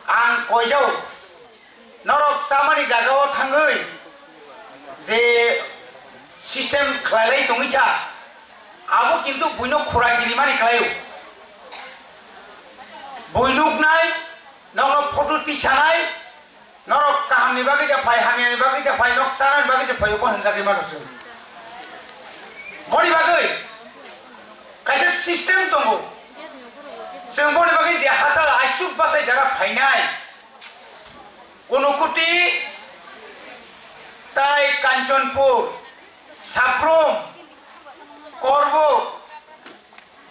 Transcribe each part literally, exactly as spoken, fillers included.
Ang koijao, norok chamani jagao thangwi je system khlailai tongwi kha, abo kintu buino khura kirimani khlaio. Bui nuknai, nogo photo tisanai, norok kahamni bagwi ja phai, hamyani bagwi ja phai, nok chanani bagwi ja phai, obo hwnjagwi mano chwng. Boni bagwi kaisa system tongo. Chwng boni bagwi je hachal aichuk bachai jara phainai, Unakoti tai Kanchanpur, Sabrum, Korbuk,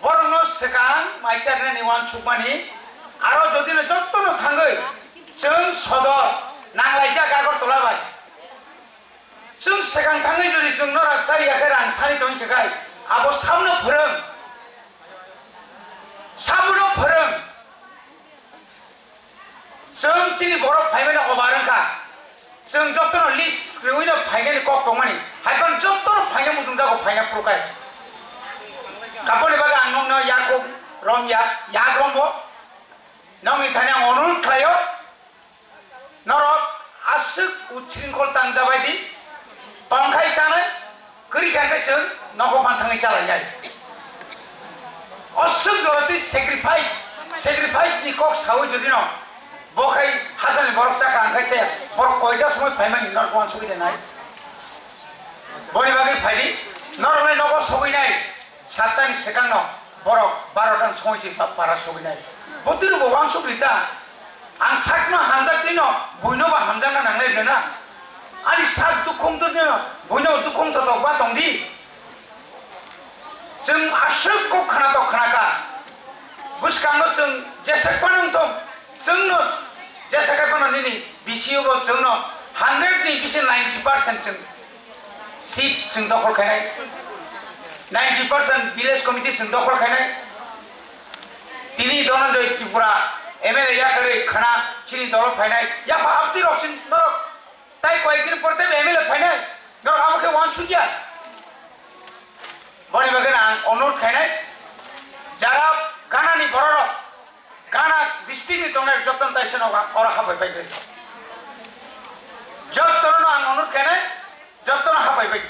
borokno swkang mai charnani uansukmani, aro jodi no jottono thangwi chwng sodor nanglaijak Agartala bai. Chwng swkang thangwi jodi chwng norok chariya khe rang sani tongwi khe kai, abo sabno phwrwng, sabuno phwrwng. Chwng chini borok phaimani obar wngkha. Chwng jotono list rwino phainani kok tongmani. Haiphano jotono phaina muchungjago, phaina phuru kai. Aboni bagwi ang nokno yakung romya, yak rombo. Nokni thani ang onurodh khlaio. Norok aswk ushringkhol tangjabai di. Tongkhai chanai, kwrwi kha khe chwng nogo phan thangwi chalainai. Aswk jora twi sacrifice, sacrifice ni kok sawi jodi no, bo khai hachal ni borok chakha ang khai chaya, borok koita somoi phaimani norok uansugwi de nai. Boni bagwi phai di, norok nai nogo sogwi nai, satta ni swkang no borok barota ni somoi chini pa-, para sogwi nai. Bo twi bo uansugwi ta, ang sakno hamjak twi no, buino bo hamjakna nangnai rwna. Ani sak dukhung twi no, buino dukhung totok ba tong di. Chwng aswk kok khna tok khna kha. Bwskango chwng jesa phano wng tong, chwngno jesa khai phano nini B C O bo chwngno hundred ni bisi ninety percent chwng seat chwng dokhol khainai. Ninety percent village committee chwng dokhol khainai. Tini Dhananjay Tripura M L A yakarwi khna chini dolo phainai. Yapha abdi rok chwng norok Tai koyekdin pore tei M L A phainai, norok abo khe uansukya. Boni bagwi ang onurodh khainai, jara ganani bororok, gana district ni tongnai jotono taisa no oro habai bai khe. Jotono ang onurodh khainai, jotono habai bai.